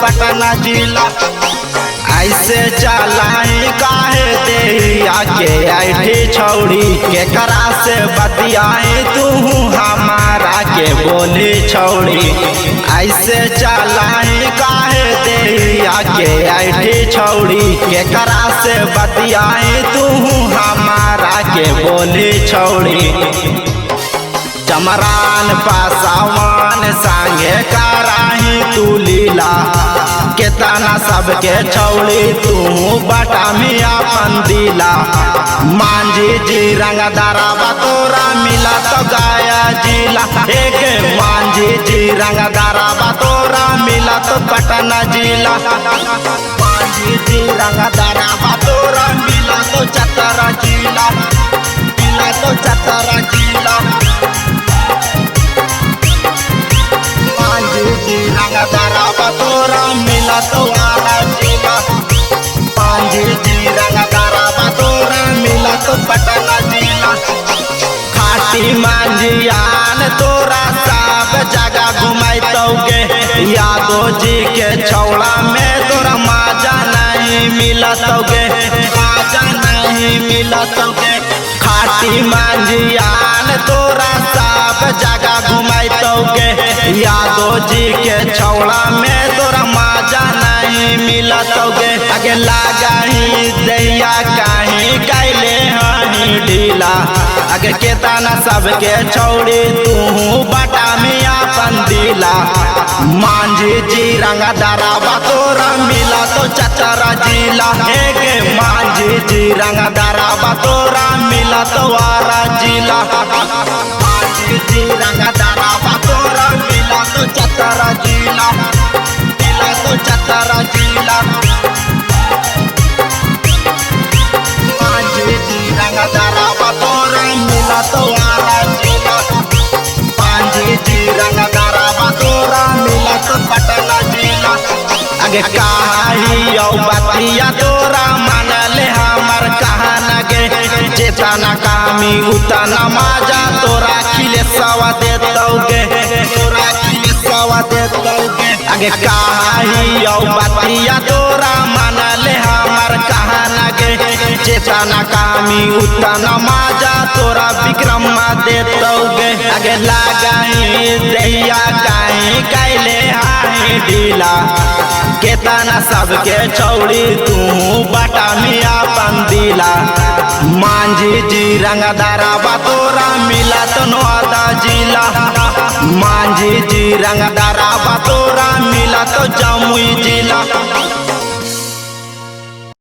पटना जिला। ऐसे चलाई काहे देहिया के ऐठी छौड़ी, केकरा से बतियाई तू हमारा के बोली छौड़ी। ऐसे चलाई काहे देहिया के ऐठी छौड़ी, केकरा से बतियाई तू हमारा के बोली छौड़ी। चमरान पासावान संगे कराही तू लीला, केतना सबके छौड़ी तू बटा मिया पंदीला। मांझी जी रंगदारा तोरा मिला तो गाया जिला, एक मांझी जी रंगदारा तोरा मिला तो पटना जिला। मांझी जी रंगदारा तोरा मिला तो चतरा जिला, मिला तो चतरा जिला। मांझी जी रंगदारा तोरा मिला तो आरा जिला, मांझी जी रंगदारा तोरा मिला तो पटना जिला। खाटी मांझियान तोरा सब जगह घुमाइतौगे, यादो जी के छौड़ा में तोरा माजा नहीं मिलतौगे, माजा नहीं मिलतौगे। खाटी मांझियान तोरा सब जगह घुमाइतौगे, यादो जी के छौड़ा में तोरा माजा नहीं मिलतौगे। आगे लगाही दैया कहीं कैले हही ढीला, आगे केतना सबके छौड़ी तू बटा मिया पंदीला। मांझी जी रंगदारा तोरा मिला तो चतरा जिला, एक मांझी जी रंगदारा तोरा मिला तो आरा जिला। मांझी जी रंगदारा तोरा मिला तो चतरा जिला, मिला तो चतरा जिला। मांझी जी रंगदारा तोरा मिला तो आरा जिला, मांझी जी रंगदारा तोरा मिला तो पटना जिला। आगे कही औ बतिया तोरा मानले हमर कहाना गे, जेतना कामी उतना माजा तोरा खिले सवा देतौगे, तोरा खिले सवा देतौगे। आगे कही औ बतिया तोरा मानले हमर कहाना गे, जेतना कामी उतना माजा तोरा विक्रम देतौगे। आगे लगाही दैया कहीं कैले हाही ढीला, केतना सबके छौड़ी तू बटा मिया पंदीला। मांझी जी रंगदारा तोरा मिला तो नवादा जिला, मांझी जी रंगदारा तोरा मिला तो जमुई जिला।